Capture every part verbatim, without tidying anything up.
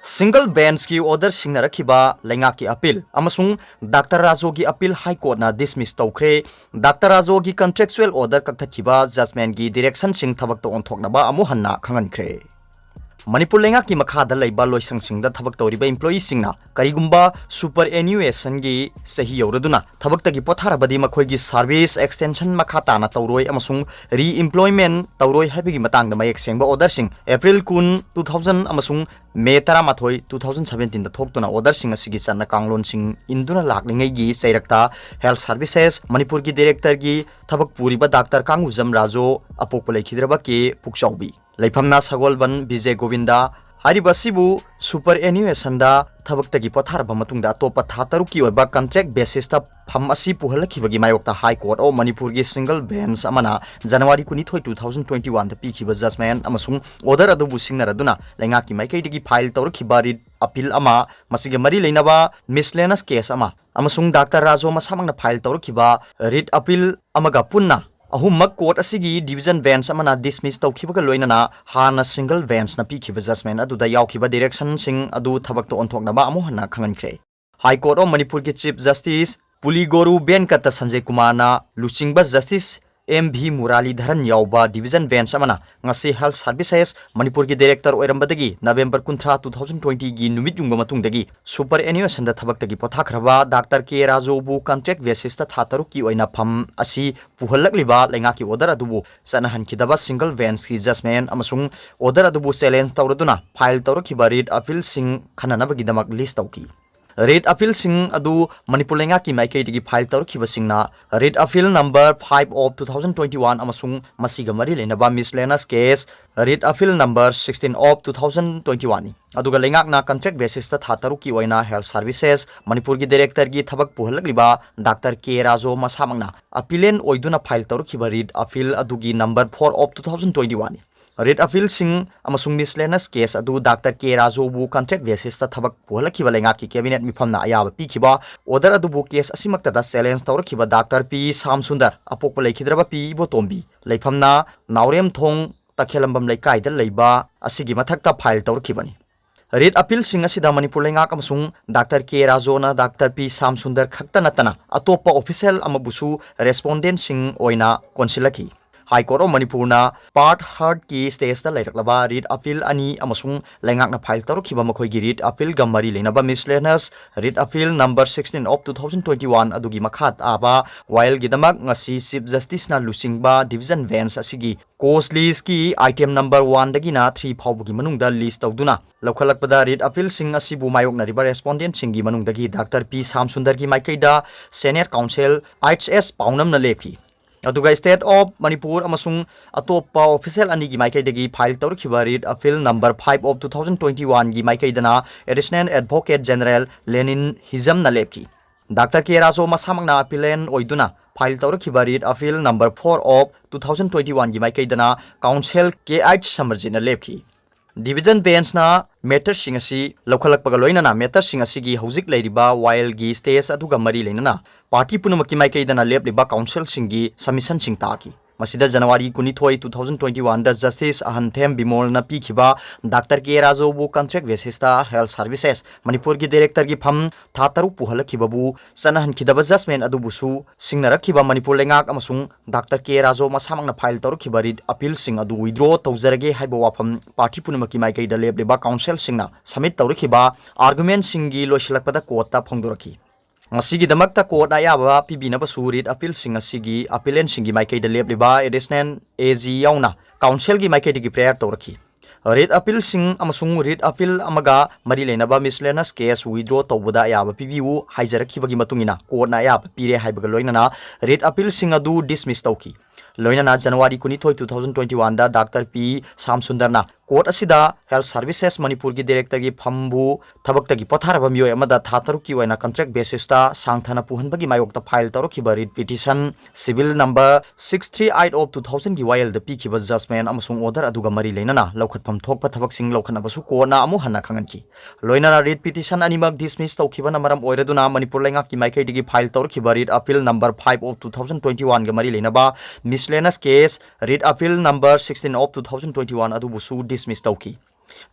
Single benchꯀꯤ order ꯁꯤꯡꯅꯔꯛꯈꯤꯕ ꯂꯩꯉꯥꯛꯀꯤ appeal ꯑꯃꯁꯨꯡ doctor ꯔꯥꯖꯣꯒꯤ appeal High Courtꯅ dismiss ꯇꯧꯈ꯭ꯔꯦ꯫ ꯗꯥꯛꯇꯔ ꯔꯥꯖꯣꯒꯤ contractual order ꯀꯛꯊꯠꯈꯤꯕ judgmentꯀꯤ directionꯁꯤꯡ ꯊꯕꯛꯇ ꯑꯣꯟꯊꯣꯛꯅꯕ ꯑꯃꯨꯛ ꯍꯟꯅ ꯈꯪꯍꯟꯈ꯭ꯔꯦ꯫ ꯃꯅꯤꯄꯨꯔ ꯂꯩꯉꯥꯛꯀꯤ ꯃꯈꯥꯗ ꯂꯩꯕ ꯂꯣꯏꯁꯪꯁꯤꯡꯗ ꯊꯕꯛ ꯇꯧꯔꯤꯕ employeeꯁꯤꯡꯅ ꯀꯔꯤꯒꯨꯝꯕ superannuationꯒꯤ ꯆꯍꯤ ꯌꯧꯔꯗꯨꯅ ꯊꯕꯛꯇꯒꯤ ꯄꯣꯊꯥꯔꯕꯗꯤ ꯃꯈꯣꯏꯒꯤ service extension ꯃꯈꯥ ꯇꯥꯅ ꯇꯧꯔꯣꯏ ꯑꯃꯁꯨꯡ re-employment ꯇꯧꯔꯣꯏ ꯍꯥꯏꯕꯒꯤ ꯃꯇꯥꯡꯗ ꯃꯌꯦꯛ ꯁꯦꯡꯕ orderꯁꯤꯡ April ꯀꯨꯟ, two thousand ꯑꯃꯁꯨꯡ May ꯇꯔꯥꯃꯥꯊꯣꯏ, two thousand seventeenꯗ ꯊꯣꯛꯇꯨꯅ orderꯁꯤꯡ ꯑꯁꯤꯒꯤ ꯆꯠꯅ ꯀꯥꯡꯂꯣꯟꯁꯤꯡ ꯏꯟꯗꯨꯅ ꯂꯥꯛꯂꯤꯉꯩꯒꯤ ꯆꯩꯔꯛꯇ Health Services ꯃꯅꯤꯄꯨꯔꯒꯤ directorꯒꯤ ꯊꯕꯛ ꯄꯨꯔꯤꯕ ꯗꯥꯛꯇꯔ ꯀꯥꯡꯒꯨꯖꯝ ꯔꯥꯖꯨ ꯑꯄꯣꯛꯄ ꯂꯩꯈꯤꯗ꯭ꯔꯕ ꯀꯦ ꯄꯨꯛꯆꯥꯎꯕꯤ, ꯂꯩꯐꯝꯅ ꯁꯒꯣꯜꯕꯟ ꯕꯤꯖꯦ ꯒꯣꯕꯤꯟꯗ, ꯍꯥꯏꯔꯤꯕ ꯑꯁꯤꯕꯨ superannuationꯗ ꯊꯕꯛꯇꯒꯤ ꯄꯣꯊꯥꯔꯕ ꯃꯇꯨꯡꯗ ꯑꯇꯣꯞꯄ ꯊꯥ ꯇꯔꯨꯛꯀꯤ ꯑꯣꯏꯕ contract basisꯇ ꯐꯝ ꯑꯁꯤ ꯄꯨꯍꯜꯂꯛꯈꯤꯕꯒꯤ ꯃꯥꯌꯣꯛꯇ High Court of ꯃꯅꯤꯄꯨꯔꯒꯤ single bench ꯑꯃꯅ January ꯀꯨꯟꯅꯤꯊꯣꯏ, two thousand twenty oneꯗ ꯄꯤꯈꯤꯕ judgment ꯑꯃꯁꯨꯡ order ꯑꯗꯨꯕꯨ ꯁꯤꯡꯅꯔꯗꯨꯅ ꯂꯩꯉꯥꯛꯀꯤ ꯃꯥꯏꯀꯩꯗꯒꯤ file ꯇꯧꯔꯛꯈꯤꯕ writ appeal ꯑꯃ, ꯃꯁꯤꯒ ꯃꯔꯤ ꯂꯩꯅꯕ miscellaneous case ꯑꯃ ꯑꯃꯁꯨꯡ ꯗꯥꯛꯇꯔ ꯔꯥꯖꯣ ꯃꯁꯥꯃꯛꯅ file ꯇꯧꯔꯛꯈꯤꯕ writ appeal ꯑꯃꯒ ꯄꯨꯟꯅ ꯑꯍꯨꯝꯃꯛ court ꯑꯁꯤꯒꯤ division bench ꯑꯃꯅ dismiss ꯇꯧꯈꯤꯕꯒ ꯂꯣꯏꯅꯅ ꯍꯥꯟꯅ single benchꯅ ꯄꯤꯈꯤꯕ judgment ꯑꯗꯨꯗ ꯌꯥꯎꯈꯤꯕ directionꯁꯤꯡ ꯑꯗꯨ ꯊꯕꯛꯇ ꯑꯣꯟꯊꯣꯛꯅꯕ ꯑꯃꯨꯛ ꯍꯟꯅ ꯈꯪꯍꯟꯈ꯭ꯔꯦ꯫ High Court of ꯃꯅꯤꯄꯨꯔꯒꯤ Chief Justice ꯄꯨꯂꯤꯒꯣꯔꯨ ꯕꯦꯟꯀꯇ ꯁꯟꯖꯌ ꯀꯨꯃꯥꯔꯅ ꯂꯨꯆꯤꯡꯕ Justice ꯑꯦꯝ ꯚꯤ ꯃꯨꯔꯥꯂꯤꯙꯔꯟ ꯌꯥꯎꯕ division bench ꯑꯃꯅ ꯉꯁꯤ Health Services ꯃꯅꯤꯄꯨꯔꯒꯤ director ꯑꯣꯏꯔꯝꯕꯗꯒꯤ November ꯀꯨꯟꯊ꯭ꯔꯥ, two thousand twentyꯒꯤ ꯅꯨꯃꯤꯠ ꯌꯨꯡꯕ ꯃꯇꯨꯡꯗꯒꯤ superannuationꯗ ꯊꯕꯛꯇꯒꯤ ꯄꯣꯊꯥꯈ꯭ꯔꯕ ꯗꯥꯛꯇꯔ ꯀꯦ ꯔꯥꯖꯨꯕꯨ contract basisꯇ ꯊꯥ ꯇꯔꯨꯛꯀꯤ ꯑꯣꯏꯅ ꯐꯝ ꯑꯁꯤ ꯄꯨꯍꯜꯂꯛꯂꯤꯕ ꯂꯩꯉꯥꯛꯀꯤ order ꯑꯗꯨꯕꯨ ꯆꯠꯅꯍꯟꯈꯤꯗꯕ single benchꯀꯤ judgment ꯑꯃꯁꯨꯡ order ꯑꯗꯨꯕꯨ challenge ꯇꯧꯔꯗꯨꯅ file ꯇꯧꯔꯛꯈꯤꯕ writ appealꯁꯤꯡ ꯈꯟꯅꯅꯕꯒꯤꯗꯃꯛ list ꯇꯧꯈꯤ꯫ Writ appealꯁꯤꯡ ꯑꯗꯨ ꯃꯅꯤꯄꯨꯔ ꯂꯩꯉꯥꯛꯀꯤ ꯃꯥꯏꯀꯩꯗꯒꯤ file ꯇꯧꯔꯛꯈꯤꯕꯁꯤꯡꯅ writ appeal number five of two thousand twenty one ꯑꯃꯁꯨꯡ ꯃꯁꯤꯒ ꯃꯔꯤ ꯂꯩꯅꯕ miscellaneous case writ appeal number sixteen of two thousand twenty oneꯅꯤ꯫ ꯑꯗꯨꯒ ꯂꯩꯉꯥꯛꯅ contract basisꯇ ꯊꯥ ꯇꯔꯨꯛꯀꯤ ꯑꯣꯏꯅ Health Services ꯃꯅꯤꯄꯨꯔꯒꯤ directorꯒꯤ ꯊꯕꯛ ꯄꯨꯍꯜꯂꯛꯂꯤꯕ ꯗꯥꯛꯇꯔ ꯀꯦ ꯔꯥꯖꯣ ꯃꯁꯥꯃꯛꯅ appellant ꯑꯣꯏꯗꯨꯅ file ꯇꯧꯔꯛꯈꯤꯕ writ appeal ꯑꯗꯨꯒꯤ number four of two thousand twenty oneꯅꯤ꯫ Writ appealꯁꯤꯡ ꯑꯃꯁꯨꯡ miscellaneous case ꯑꯗꯨ ꯗꯥꯛꯇꯔ ꯀꯦ ꯔꯥꯖꯨꯕꯨ contract basisꯇ ꯊꯕꯛ ꯄꯨꯍꯜꯂꯛꯈꯤꯕ ꯂꯩꯉꯥꯛꯀꯤ cabinet ꯃꯤꯐꯝꯅ ꯑꯌꯥꯕ ꯄꯤꯈꯤꯕ order ꯑꯗꯨꯕꯨ case ꯑꯁꯤꯃꯛꯇꯗ challenge ꯇꯧꯔꯛꯈꯤꯕ ꯗꯥꯛꯇꯔ ꯄꯤ ꯁꯥꯝ ꯁꯨꯟꯗꯔ, ꯑꯄꯣꯛꯄ ꯂꯩꯈꯤꯗ꯭ꯔꯕ ꯄꯤ ꯏꯕꯣꯇꯣꯝꯕꯤ, ꯂꯩꯐꯝꯅ ꯅꯥꯎꯔꯦꯝꯊꯣꯡ ꯇꯈꯦꯂꯝꯕꯝ ꯂꯩꯀꯥꯏꯗ ꯂꯩꯕ ꯑꯁꯤꯒꯤ ꯃꯊꯛꯇ file ꯇꯧꯔꯛꯈꯤꯕꯅꯤ꯫ Writ appealꯁꯤꯡ ꯑꯁꯤꯗ ꯃꯅꯤꯄꯨꯔ ꯂꯩꯉꯥꯛ ꯑꯃꯁꯨꯡ ꯗꯥꯛꯇꯔ ꯀꯦ ꯔꯥꯖꯣꯅ ꯗꯥꯛꯇꯔ ꯄꯤ ꯁꯥꯝ ꯁꯨꯟꯗꯔ ꯈꯛꯇ ꯅꯠꯇꯅ ꯑꯇꯣꯞꯄ official ꯑꯃꯕꯨꯁꯨ respondentꯁꯤꯡ ꯑꯣꯏꯅ ꯀꯣꯟꯁꯤꯜꯂꯛꯈꯤ꯫ High Court of ꯃꯅꯤꯄꯨꯔꯅ part heardꯀꯤ stageꯇ ꯂꯩꯔꯛꯂꯕ writ appeal ꯑꯅꯤ ꯑꯃꯁꯨꯡ ꯂꯩꯉꯥꯛꯅ file ꯇꯧꯔꯛꯈꯤꯕ ꯃꯈꯣꯏꯒꯤ writ appealꯒ ꯃꯔꯤ ꯂꯩꯅꯕ miscellaneous writ appeal number sixteen of two thousand twenty one ꯑꯗꯨꯒꯤ ꯃꯈꯥ ꯇꯥꯕ ꯋꯥꯌꯦꯜꯒꯤꯗꯃꯛ ꯉꯁꯤ Chief Justiceꯅ ꯂꯨꯆꯤꯡꯕ division bench ꯑꯁꯤꯒꯤ cause listꯀꯤ item number oneꯗꯒꯤꯅ three ꯐꯥꯎꯕꯒꯤ ꯃꯅꯨꯡꯗ list ꯇꯧꯗꯨꯅ ꯂꯧꯈꯠꯂꯛꯄꯗ writ appealꯁꯤꯡ ꯑꯁꯤꯕꯨ ꯃꯥꯌꯣꯛꯅꯔꯤꯕ respondentꯁꯤꯡꯒꯤ ꯃꯅꯨꯡꯗꯒꯤ ꯗꯥꯛꯇꯔ ꯄꯤ ꯁꯥꯝ ꯁꯨꯟꯗꯔꯒꯤ ꯃꯥꯏꯀꯩꯗ senior counsel ꯑꯩꯆ ꯑꯦꯁ ꯄꯥꯎꯅꯝꯅ ꯂꯦꯞꯈꯤ꯫ ꯑꯗꯨꯒ State of ꯃꯅꯤꯄꯨꯔ ꯑꯃꯁꯨꯡ ꯑꯇꯣꯞꯄ official ꯑꯅꯤꯒꯤ ꯃꯥꯏꯀꯩꯗꯒꯤ file ꯇꯧꯔꯛꯈꯤꯕ writ appeal number five of two thousand twenty oneꯒꯤ ꯃꯥꯏꯀꯩꯗꯅ Additional Advocate General ꯂꯦꯅꯤꯟ ꯍꯤꯖꯝꯅ ꯂꯦꯞꯈꯤ꯫ ꯗꯥꯛꯇꯔ ꯀꯦ ꯔꯥꯖꯣ ꯃꯁꯥꯃꯛꯅ appellant ꯑꯣꯏꯗꯨꯅ file ꯇꯧꯔꯛꯈꯤꯕ writ appeal number four of two thousand twenty oneꯒꯤ ꯃꯥꯏꯀꯩꯗꯅ counsel ꯀꯦ ꯑꯩꯆ ꯁꯃꯔꯖꯤꯠꯅ ꯂꯦꯞꯈꯤ꯫ Division benchꯅ matterꯁꯤꯡ ꯑꯁꯤ ꯂꯧꯈꯠꯂꯛꯄꯒ ꯂꯣꯏꯅꯅ matterꯁꯤꯡ ꯑꯁꯤꯒꯤ ꯍꯧꯖꯤꯛ ꯂꯩꯔꯤꯕ ꯋꯥꯌꯦꯜꯒꯤ stage ꯑꯗꯨꯒ ꯃꯔꯤ ꯂꯩꯅꯅ party ꯄꯨꯝꯅꯃꯛꯀꯤ ꯃꯥꯏꯀꯩꯗꯅ ꯂꯦꯞꯂꯤꯕ counselꯁꯤꯡꯒꯤ submissionꯁꯤꯡ ꯇꯥꯈꯤ꯫ ꯃꯁꯤꯗ January ꯀꯨꯟꯅꯤꯊꯣꯏ, two thousand twenty oneꯗ Justice ꯑꯍꯟꯊꯦꯝ ꯕꯤꯃꯣꯜꯅ ꯄꯤꯈꯤꯕ ꯗꯥꯛꯇꯔ ꯀꯦ ꯔꯥꯖꯣꯕꯨ contract basisꯇ health services ꯃꯅꯤꯄꯨꯔꯒꯤ directorꯒꯤ ꯐꯝ ꯊꯥ ꯇꯔꯨꯛ ꯄꯨꯍꯜꯂꯛꯈꯤꯕꯕꯨ ꯆꯠꯅꯍꯟꯈꯤꯗꯕ judgment ꯑꯗꯨꯕꯨꯁꯨ ꯁꯤꯡꯅꯔꯛꯈꯤꯕ ꯃꯅꯤꯄꯨꯔ ꯂꯩꯉꯥꯛ ꯑꯃꯁꯨꯡ ꯗꯥꯛꯇꯔ ꯀꯦ ꯔꯥꯖꯣ ꯃꯁꯥꯃꯛꯅ file ꯇꯧꯔꯛꯈꯤꯕ writ appealꯁꯤꯡ ꯑꯗꯨ withdraw ꯇꯧꯖꯔꯒꯦ ꯍꯥꯏꯕ ꯋꯥꯐꯝ party ꯄꯨꯝꯅꯃꯛꯀꯤ ꯃꯥꯏꯀꯩꯗ ꯂꯦꯞꯂꯤꯕ counselꯁꯤꯡꯅ submit ꯇꯧꯔꯛꯈꯤꯕ argumentꯁꯤꯡꯒꯤ ꯂꯣꯏꯁꯤꯜꯂꯛꯄꯗ courtꯇ ꯐꯣꯡꯗꯣꯔꯛꯈꯤ꯫ ꯃꯁꯤꯒꯤꯗꯃꯛꯇ courtꯅ ꯑꯌꯥꯕ ꯄꯤꯕꯤꯅꯕꯁꯨ writ appealꯁꯤꯡ ꯑꯁꯤꯒꯤ appellantꯁꯤꯡꯒꯤ ꯃꯥꯏꯀꯩꯗ ꯂꯦꯞꯂꯤꯕ Additional AG ꯌꯥꯎꯅ counselꯒꯤ ꯃꯥꯏꯀꯩꯗꯒꯤ prayer ꯇꯧꯔꯛꯈꯤ꯫ Writ appealꯁꯤꯡ ꯑꯃꯁꯨꯡ writ appeal ꯑꯃꯒ ꯃꯔꯤ ꯂꯩꯅꯕ miscellaneous case withdraw ꯇꯧꯕꯗ ꯑꯌꯥꯕ ꯄꯤꯕꯤꯌꯨ ꯍꯥꯏꯖꯔꯛꯈꯤꯕꯒꯤ ꯃꯇꯨꯡ ꯏꯟꯅ courtꯅ ꯑꯌꯥꯕ ꯄꯤꯔꯦ ꯍꯥꯏꯕꯒ ꯂꯣꯏꯅꯅ writ appealꯁꯤꯡ ꯑꯗꯨ dismiss ꯇꯧꯈꯤ꯫ ꯂꯣꯏꯅꯅ January ꯀꯨꯟꯅꯤꯊꯣꯏ, two thousand twenty oneꯗ ꯗꯥꯛꯇꯔ ꯄꯤ ꯁꯥꯝ ꯁꯨꯟꯗꯔꯅ court ꯑꯁꯤꯗ health services ꯃꯅꯤꯄꯨꯔꯒꯤ directorꯒꯤ ꯐꯝꯕꯨ ꯊꯕꯛꯇꯒꯤ ꯄꯣꯊꯥꯔꯕ ꯃꯤꯑꯣꯏ ꯑꯃꯗ ꯊꯥ ꯇꯔꯨꯛꯀꯤ ꯑꯣꯏꯅ contract basisꯇ ꯁꯥꯡꯊꯅ ꯄꯨꯍꯟꯕꯒꯤ ꯃꯥꯌꯣꯛꯇ file ꯇꯧꯔꯛꯈꯤꯕ writ petition civil number six three eight of two thousandꯒꯤ ꯋꯥꯌꯦꯜꯗ ꯄꯤꯈꯤꯕ judgment ꯑꯃꯁꯨꯡ order ꯑꯗꯨꯒ ꯃꯔꯤ ꯂꯩꯅꯅ ꯂꯧꯈꯠꯐꯝ ꯊꯣꯛꯄ ꯊꯕꯛꯁꯤꯡ ꯂꯧꯈꯠꯅꯕꯁꯨ courtꯅ ꯑꯃꯨꯛ ꯍꯟꯅ ꯈꯪꯍꯟꯈꯤ꯫ ꯂꯣꯏꯅꯅ writ petition ꯑꯅꯤꯃꯛ dismiss ꯇꯧꯈꯤꯕꯅ ꯃꯔꯝ ꯑꯣꯏꯔꯗꯨꯅ ꯃꯅꯤꯄꯨꯔ ꯂꯩꯉꯥꯛꯀꯤ ꯃꯥꯏꯀꯩꯗꯒꯤ file ꯇꯧꯔꯛꯈꯤꯕ writ appeal number five of two thousand twenty oneꯒ ꯃꯔꯤ ꯂꯩꯅꯕ miscellaneous case writ appeal number sixteen of two thousand twenty one ꯑꯗꯨꯕꯨꯁꯨ dismiss ꯇꯧꯈꯤ꯫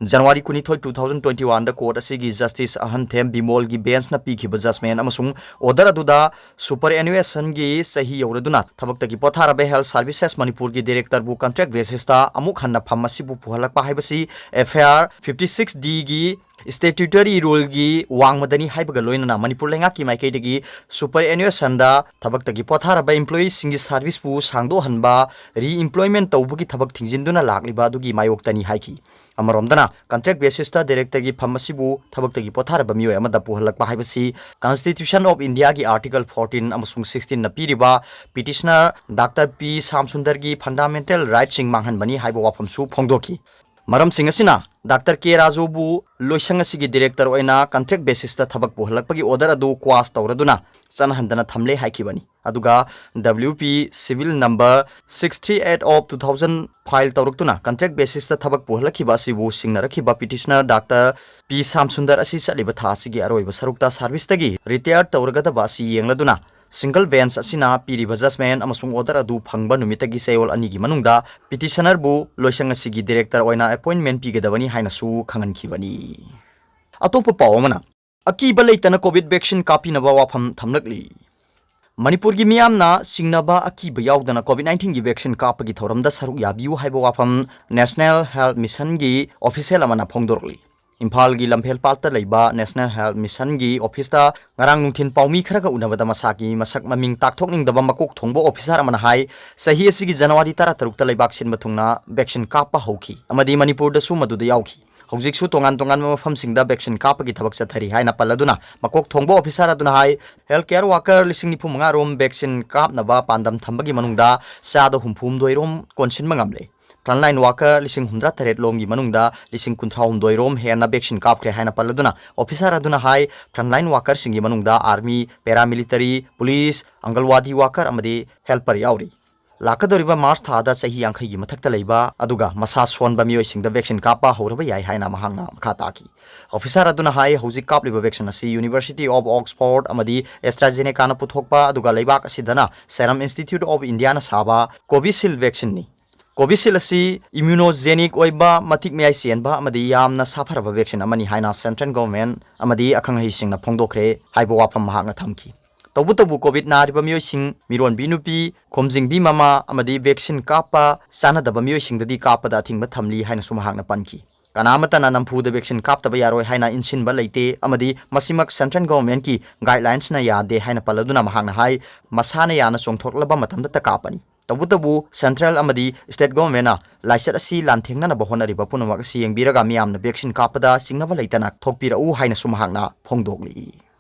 January ꯀꯨꯟꯅꯤꯊꯣꯏ, two thousand twenty one ꯗ court ꯑꯁꯤꯒꯤ Justice ꯑꯍꯟꯊꯦꯝ ꯕꯤꯃꯣꯜꯒꯤ bench ꯅ ꯄꯤꯈꯤꯕ judgment ꯑꯃꯁꯨꯡ order ꯑꯗꯨꯗ superannuation ꯒꯤ ꯆꯍꯤ ꯌꯧꯔꯗꯨꯅ ꯊꯕꯛꯇꯒꯤ ꯄꯣꯊꯥꯔꯕ Health Services ꯃꯅꯤꯄꯨꯔꯒꯤ director ꯕꯨ contract basis ꯇ ꯑꯃꯨꯛ ꯍꯟꯅ ꯐꯝ ꯑꯁꯤꯕꯨ ꯄꯨꯍꯜꯂꯛꯄ ꯍꯥꯏꯕꯁꯤ F I R fifty six D ꯒꯤ statutory rule ꯒꯤ ꯋꯥꯡꯃꯗꯅꯤ ꯍꯥꯏꯕꯒ ꯂꯣꯏꯅꯅ ꯃꯅꯤꯄꯨꯔ ꯂꯩꯉꯥꯛꯀꯤ ꯃꯥꯏꯀꯩꯗꯒꯤ superannuation ꯗ ꯊꯕꯛꯇꯒꯤ ꯄꯣꯊꯥꯔꯕ employee ꯁꯤꯡꯒꯤ service ꯄꯨ ꯁꯥꯡꯗꯣꯛꯍꯟꯕ, re-employment ꯇꯧꯕꯒꯤ ꯊꯕꯛ ꯊꯤꯡꯖꯤꯟꯗꯨꯅ ꯂꯥꯛꯂꯤꯕ ꯑꯗꯨꯒꯤ ꯃꯥꯌꯣꯛꯇꯅꯤ ꯍꯥꯏꯈꯤ꯫ ꯑꯃꯔꯣꯝꯗꯅ, contract basis ꯇ director ꯒꯤ ꯐꯝ ꯑꯁꯤꯕꯨ ꯊꯕꯛꯇꯒꯤ ꯄꯣꯊꯥꯔꯕ ꯃꯤꯑꯣꯏ ꯑꯃꯗ ꯄꯨꯍꯜꯂꯛꯄ ꯍꯥꯏꯕꯁꯤ Constitution of India ꯒꯤ article fourteen ꯑꯃꯁꯨꯡ sixteen ꯅ ꯄꯤꯔꯤꯕ petitioner Doctor ꯄꯤ ꯁꯥꯝꯁꯨꯟꯗꯔꯒꯤ fundamental right ꯁꯤꯡ ꯃꯥꯡꯍꯟꯕꯅꯤ ꯍꯥꯏꯕ ꯋꯥꯐꯝꯁꯨ ꯐꯣꯡꯗꯣꯛꯈꯤ꯫ ꯃꯔꯝꯁꯤꯡ ꯑꯁꯤꯅ Doctor ꯀꯦ ꯔꯥꯖꯨꯕꯨ ꯂꯣꯏꯁꯪ ꯑꯁꯤꯒꯤ director ꯑꯣꯏꯅ contract basis ꯇ ꯊꯕꯛ ꯄꯨꯍꯜꯂꯛꯄꯒꯤ order ꯑꯗꯨ quash ꯇꯧꯔꯗꯨꯅ ꯆꯠꯅꯍꯟꯗꯅ ꯊꯝꯂꯦ ꯍꯥꯏꯈꯤꯕꯅꯤ꯫ ꯑꯗꯨꯒ W P civil number six three eight of two thousand file ꯇꯧꯔꯛꯇꯨꯅ contract basis ꯇ ꯊꯕꯛ ꯄꯨꯍꯜꯂꯛꯈꯤꯕ ꯑꯁꯤꯕꯨ ꯁꯤꯡꯅꯔꯛꯈꯤꯕ petitioner Doctor ꯄꯤ ꯁꯥꯝꯁꯨꯟꯗꯔ ꯑꯁꯤ ꯆꯠꯂꯤꯕ ꯊꯥ ꯑꯁꯤꯒꯤ ꯑꯔꯣꯏꯕ ꯁꯔꯨꯛꯇ service ꯇꯒꯤ retire ꯇꯧꯔꯒꯗꯕ ꯑꯁꯤ ꯌꯦꯡꯂꯗꯨꯅ single bench ꯑꯁꯤꯅ ꯄꯤꯔꯤꯕ judgment ꯑꯃꯁꯨꯡ order ꯑꯗꯨ ꯐꯪꯕ ꯅꯨꯃꯤꯠꯇꯒꯤ ꯆꯌꯣꯜ ꯑꯅꯤꯒꯤ ꯃꯅꯨꯡꯗ petitioner ꯕꯨ ꯂꯣꯏꯁꯪ ꯑꯁꯤꯒꯤ director ꯑꯣꯏꯅ appointment ꯄꯤꯒꯗꯕꯅꯤ ꯍꯥꯏꯅꯁꯨ ꯈꯪꯍꯟꯈꯤꯕꯅꯤ꯫ ꯑꯇꯣꯞꯄ ꯄꯥꯎ ꯑꯃꯅ, ꯑꯀꯤꯕ ꯂꯩꯇꯅ COVID vaccine ꯀꯥꯞꯄꯤꯅꯕ ꯋꯥꯐꯝ ꯊꯝꯂꯛꯂꯤ꯫ ꯃꯅꯤꯄꯨꯔꯒꯤ ꯃꯤꯌꯥꯝꯅ ꯆꯤꯡꯅꯕ ꯑꯀꯤꯕ ꯌꯥꯎꯗꯅ COVID nineteen ꯒꯤ vaccine ꯀꯥꯞꯄꯒꯤ ꯊꯧꯔꯝꯗ ꯁꯔꯨꯛ ꯌꯥꯕꯤꯌꯨ ꯍꯥꯏꯕ ꯋꯥꯐꯝ National Health Mission ꯒꯤ official ꯑꯃꯅ ꯐꯣꯡꯗꯣꯔꯛꯂꯤ꯫ ꯏꯝꯐꯥꯜꯒꯤ ꯂꯝꯐꯦꯜꯄꯥꯠꯇ ꯂꯩꯕ National Health Mission ꯒꯤ office ꯇ ꯉꯔꯥꯡ ꯅꯨꯡꯊꯤꯜ ꯄꯥꯎꯃꯤ ꯈꯔꯒ ꯎꯅꯕꯗ ꯃꯁꯥꯒꯤ ꯃꯁꯛ ꯃꯃꯤꯡ ꯇꯥꯛꯊꯣꯛꯅꯤꯡꯗꯕ ꯃꯀꯣꯛ ꯊꯣꯡꯕ officer ꯑꯃꯅ ꯍꯥꯏ, ꯆꯍꯤ ꯑꯁꯤꯒꯤ January ꯇꯔꯥꯇꯔꯨꯛꯇ ꯂꯩꯕꯥꯛ ꯁꯤꯟꯕ ꯊꯨꯡꯅ vaccine ꯀꯥꯞꯄ ꯍꯧꯈꯤ ꯑꯃꯗꯤ ꯃꯅꯤꯄꯨꯔꯗꯁꯨ ꯃꯗꯨꯗ ꯌꯥꯎꯈꯤ꯫ ꯍꯧꯖꯤꯛꯁꯨ ꯇꯣꯉꯥꯟ ꯇꯣꯉꯥꯟꯕ ꯃꯐꯝꯁꯤꯡꯗ vaccine ꯀꯥꯞꯄꯒꯤ ꯊꯕꯛ ꯆꯠꯊꯔꯤ ꯍꯥꯏꯅ ꯄꯜꯂꯗꯨꯅ, ꯃꯀꯣꯛ ꯊꯣꯡꯕ officer ꯑꯗꯨꯅ ꯍꯥꯏ, health care worker ꯂꯤꯁꯤꯡ ꯅꯤꯐꯨ ꯃꯉꯥ ꯔꯣꯝ vaccine ꯀꯥꯞꯅꯕ ꯄꯥꯟꯗꯝ ꯊꯝꯕꯒꯤ ꯃꯅꯨꯡꯗ ꯆꯥꯗ ꯍꯨꯝꯐꯨ ꯍꯨꯝꯗꯣꯏ ꯔꯣꯝ ꯀꯣꯟꯁꯤꯟꯕ ꯉꯝꯂꯦ꯫ Frontline worker ꯂꯤꯁꯤꯡ ꯍꯨꯝꯗ꯭ꯔꯥ ꯇꯔꯦꯠ ꯂꯣꯝꯒꯤ ꯃꯅꯨꯡꯗ ꯂꯤꯁꯤꯡ ꯀꯨꯟꯊ꯭ꯔꯥ ꯍꯨꯝꯗꯣꯏ ꯔꯣꯝ ꯍꯦꯟꯅ vaccine ꯀꯥꯞꯈ꯭ꯔꯦ ꯍꯥꯏꯅ ꯄꯜꯂꯗꯨꯅ, officer ꯑꯗꯨꯅ ꯍꯥꯏ, frontline worker ꯁꯤꯡꯒꯤ ꯃꯅꯨꯡꯗ army, paramilitary, police, ꯑꯪꯒꯜꯋꯥꯗꯤ worker ꯑꯃꯗꯤ helper ꯌꯥꯎꯔꯤ꯫ ꯂꯥꯛꯀꯗꯧꯔꯤꯕ March ꯊꯥꯗ ꯆꯍꯤ ꯌꯥꯡꯈꯩꯒꯤ ꯃꯊꯛꯇ ꯂꯩꯕ ꯑꯗꯨꯒ ꯃꯁꯥ ꯁꯣꯟꯕ ꯃꯤꯑꯣꯏꯁꯤꯡꯗ vaccine ꯀꯥꯞꯄ ꯍꯧꯔꯕ ꯌꯥꯏ ꯍꯥꯏꯅ ꯃꯍꯥꯛꯅ ꯃꯈꯥ ꯇꯥꯈꯤ꯫ Officer ꯑꯗꯨꯅ ꯍꯥꯏ, ꯍꯧꯖꯤꯛ ꯀꯥꯞꯂꯤꯕ vaccine ꯑꯁꯤ University of Oxford ꯑꯃꯗꯤ AstraZeneca ꯅ ꯄꯨꯊꯣꯛꯄ ꯑꯗꯨꯒ ꯂꯩꯕꯥꯛ ꯑꯁꯤꯗꯅ Serum Institute of India ꯅ ꯁꯥꯕ Covishield vaccine ꯅꯤ꯫ ꯀꯣꯚꯤꯁꯤꯜ ꯑꯁꯤ ꯏꯝꯌꯨꯅꯣꯖꯦꯅꯤꯛ ꯑꯣꯏꯕ, ꯃꯇꯤꯛ ꯃꯌꯥꯏ ꯆꯦꯟꯕ ꯑꯃꯗꯤ ꯌꯥꯝꯅ ꯁꯥꯐꯔꯕ ꯚꯦꯛꯁꯤꯟ ꯑꯃꯅꯤ ꯍꯥꯏꯅ ꯁꯦꯟꯇ꯭ꯔꯦꯜ ꯒꯚꯔꯟꯃꯦꯟꯠ ꯑꯃꯗꯤ ꯑꯈꯪ ꯑꯍꯩꯁꯤꯡꯅ ꯐꯣꯡꯗꯣꯛꯈ꯭ꯔꯦ ꯍꯥꯏꯕ ꯋꯥꯐꯝ ꯃꯍꯥꯛꯅ ꯊꯝꯈꯤ꯫ ꯇꯧꯕꯇꯕꯨ ꯀꯣꯚꯤꯗ ꯅꯥꯔꯤꯕ ꯃꯤꯑꯣꯏꯁꯤꯡ, ꯃꯤꯔꯣꯟꯕꯤ ꯅꯨꯄꯤ, ꯈꯣꯝꯖꯤꯟꯕꯤ ꯃꯃꯥ ꯑꯃꯗꯤ ꯚꯦꯛꯁꯤꯟ ꯀꯥꯞꯄ ꯆꯥꯅꯗꯕ ꯃꯤꯑꯣꯏꯁꯤꯡꯗꯗꯤ ꯀꯥꯞꯄꯗ ꯑꯊꯤꯡꯕ ꯊꯝꯂꯤ ꯍꯥꯏꯅꯁꯨ ꯃꯍꯥꯛꯅ ꯄꯟꯈꯤ꯫ ꯀꯅꯥ ꯑꯃꯠꯇꯅ ꯅꯝꯐꯨꯗ ꯚꯦꯛꯁꯤꯟ ꯀꯥꯞꯇꯕ ꯌꯥꯔꯣꯏ ꯍꯥꯏꯅ ꯏꯟꯁꯤꯟꯕ ꯂꯩꯇꯦ ꯑꯃꯗꯤ ꯃꯁꯤꯃꯛ ꯁꯦꯟꯇ꯭ꯔꯦꯜ ꯒꯚꯔꯟꯃꯦꯟꯠꯀꯤ ꯒꯥꯏꯗꯂꯥꯏꯟꯁꯅ ꯌꯥꯗꯦ ꯍꯥꯏꯅ ꯄꯜꯂꯗꯨꯅ ꯃꯍꯥꯛꯅ ꯍꯥꯏ, ꯃꯁꯥꯅ ꯌꯥꯅ ꯆꯣꯡꯊꯣꯛꯂꯕ ꯃꯇꯝꯗꯇ ꯀꯥꯞꯄꯅꯤ꯫ ꯇꯧꯕꯇꯕꯨ ꯁꯦꯟꯇ꯭ꯔꯦꯜ ꯑꯃꯗꯤ ꯁ꯭ꯇꯦꯠ ꯒꯚꯔꯟꯃꯦꯟꯠꯅ ꯂꯥꯏꯆꯠ ꯑꯁꯤ ꯂꯥꯟꯊꯦꯡꯅꯅꯕ ꯍꯣꯠꯅꯔꯤꯕ ꯄꯨꯝꯅꯃꯛ ꯑꯁꯤ ꯌꯦꯡꯕꯤꯔꯒ ꯃꯤꯌꯥꯝꯅ ꯚꯦꯛꯁꯤꯟ ꯀꯥꯞꯄꯗ ꯆꯤꯡꯅꯕ ꯂꯩꯇꯅ ꯊꯣꯛꯄꯤꯔꯛꯎ ꯍꯥꯏꯅꯁꯨ ꯃꯍꯥꯛꯅ ꯐꯣꯡꯗꯣꯛꯂꯤ꯫